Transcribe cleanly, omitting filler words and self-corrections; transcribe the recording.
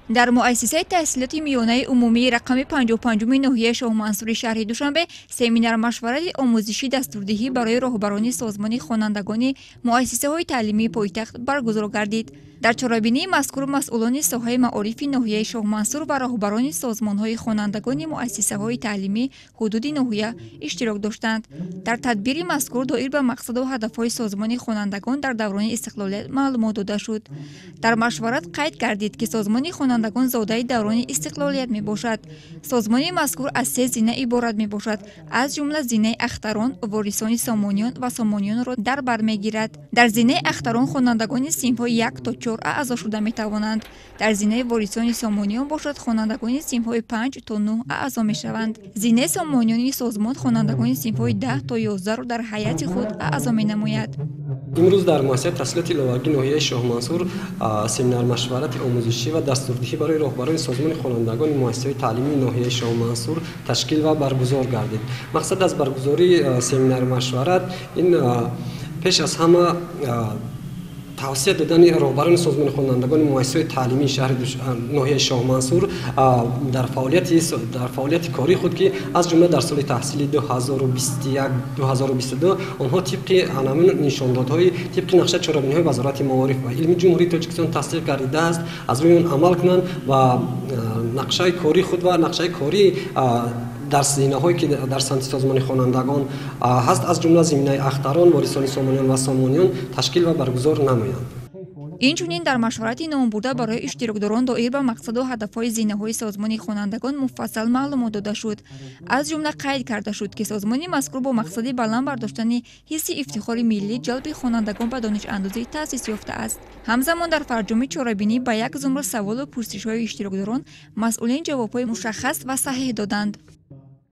Дар муассисаи таҳсилоти миёнаи умумии рақами 55-уми ноҳияи Шоҳмансури шаҳри Душанбе семинар-машварати омӯзишӣ дастурдиҳӣ барои роҳбарони созмони хонандагони муассисаҳои таълимии пойтахт баргузор гардид. Дар чорабинии мазкур масъулони соҳаи маорифи ноҳияи Шоҳмансур ва роҳбарони созмонҳои хонандагони муассисаҳои таълимӣ ҳудуди ноҳия иштирок доштанд. Дар тадбири мазкур доир ба мақсаду ҳадафҳои созмони хонандагон дар даврони истиқлолият маълумот дода шуд. Дар машварат қайд гардид, ки созмони хонандагон зодаи даврони истиқлолият мебошад. Созмони мазкур аз се зина иборат мебошад, аз ҷумла зинаи ахтарон, ворисони сомониён ва сомониёнро дар бар мегирад. Дар зинаи ахтарон хонандагони синфҳои 1 то 4 аъзо шуда метавонанд. Дар зинаи ворисони сомониён бошад, хонандагони синфҳои 5 то 9 аъзо мешаванд. Зинаи сомониёни созмон хонандагони синфҳои 10 то 11-ро дар ҳайати худ аъзо менамояд. Имрӯз дар муассисаи таҳсилоти иловагии ноҳияи Шоҳмансур семинар-машварати омӯзишӣ ва дастурдиҳӣ барои роҳбарони созмони хонандагони муассисаҳои таълимии ноҳияи Шоҳмансур ташкил ва баргузор гардид. Мақсад аз баргузории семинар-машварат ин пеш аз ҳама тавсия додани роҳбарони созмони хонандагони муассисаҳои таълимии шаҳри ноҳияи Шоҳмансур дар фаъолияти кории худ, ки аз ҷумла дар соли таҳсили 2021-2022 онҳо тибқи ҳамин нишондодҳои тибқи нақшаи чорабиниҳои Вазорати маориф ва илми Ҷумҳурии Тоҷикистон тасдиқ гардидааст, аз рӯи он амал кунанд ва нақшаи кории худ ва нақшаи кории дар зинаҳое ки дар самти созмони хонандагон ҳаст, аз ҷумла зинаи ахтарон, ворисони сомониён ва сомониён ташкил ва баргузор намоянд. Инчунин дар машварати номбурда барои иштирокдорон доир ба мақсаду ҳадафҳои зинаҳои созмони хонандагон муфассал маълумот дода шуд. Аз ҷумла қайд карда шуд, ки созмони мазкур бо мақсади баланд бардоштани ҳисси ифтихори миллӣ, ҷалби хонандагон ба донишандозӣ таъсис ёфтааст. Ҳамзамон дар фарҷоми чорабинӣ ба як зумра саволу пурсишҳои иштирокдорон масъулин ҷавобҳои мушаххас ва саҳеҳ доданд.